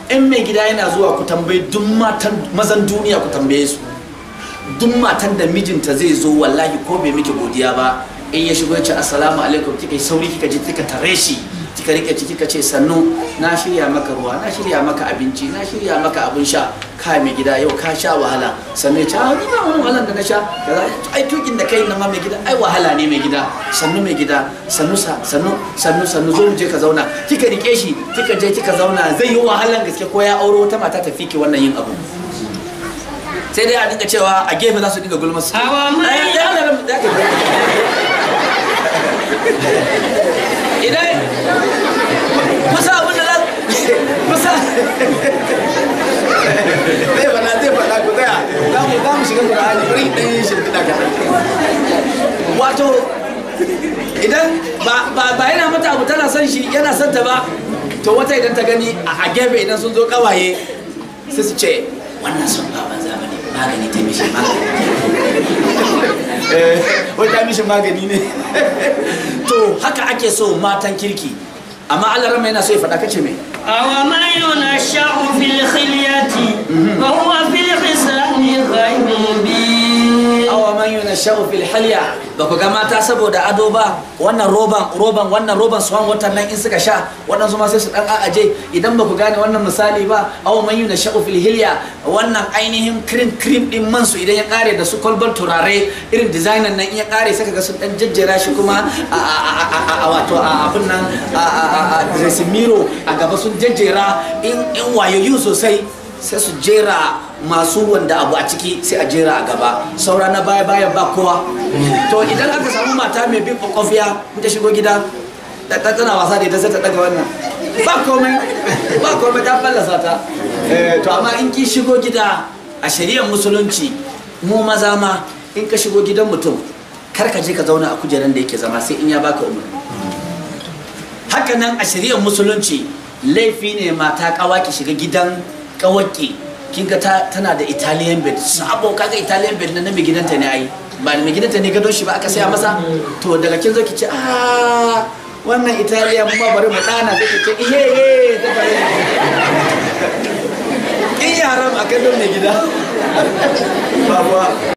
In mai gida yana zuwa, ku tambayi duk matan mazan duniya, ku tambaye su, duk matan da mijinta zai zo, wallahi ko bai miki godiya ba, in ya shigo ya ce "Assalamu alaikum", kika yi sauri kika je kika tare shi, kika rike ciki, kika ce, "Sannu, na shirya maka ruwa, na shirya maka abinci, na shirya maka abin sha. Ka mai gida, yau ka sha wahala, sannu." Ya ce, "Ah, ni ba wani wahalan da na sha kaza, ai tukin da kai na ma mai gida ai wahala ne. Mai gida, sannu, mai gida, sannu, sa sannu, sannu, sannu, zo mu je ka zauna." Kika rike shi, kika je kika zauna, zai yi wahalan gaske ko ya auro wata mata ta fiki wannan yin abu. Sai dai a dinga cewa a gefe za su dinga gulma su. Awa mai- Ai, idan kusa abin da za kusa zai faɗa, zai faɗa. Ku tsaya, za mu shiga Qur'ani. Bari in ɗan yi shimfiɗa kaɗan. Wato idan ba yana mata abu tana son shi, yana son ta ba, to wata idan ta gani a gefe, idan sun zo kawaye, sai su ce, "Wannan son ba banza bane, magani ta mishi, magani, wai ta mishi magani ne." To haka ake so matan kirki. Amma Allah rama yana so ya faɗa, kace me? أومن ينشأ في الحلية وهو في الخصام غير مبين. Awa man yunashau fil hilya. Ba ku ga mata saboda ado ba, wannan roban roban, wannan roban swan watan nan in suka sha, waɗansu ma sai su dan a'aje. Idan ba ku gane wannan misali ba, awa man yunashau fil hilya, wannan ainihin cream cream din man su idan ya kare, da su kwalbar turare irin designer nan in ya kare, sai kaga sun dan jejjera shi kuma a wato a abin nan a dressing mirror a gaba, sun jejjera. In wayoyi sosai, sai su jera masu wanda abu a ciki, sai a jera a gaba, saura na baya baya ba kowa. To idan aka samu mata mai bin kokofiya, in ta shigo gida tana wasa da ita, sai ta daga wannan, ba komai, ba komai, ta fallasa ta. To amma in ki shigo gida, a shari'ar Musulunci, mu maza ma, in ka shigo gidan mutum, kar ka je ka zauna a kujeran da yake zama sai in ya baka umarni. Haka nan a shari'ar Musulunci laifi ne mata kawa ki shiga gidan kawaki, kin ga tana da Italian bed sabo. Kaga Italian bed na mai gidanta ne, ai ba mai gidanta ne gadon shi ba aka saya masa. To daga kin zo ki ce, "Ah, wannan Italian mu ma bari mu dana," sai ki ce, "Ihe ihe," ta bari kin yi haram a gadon mai gida babuwa.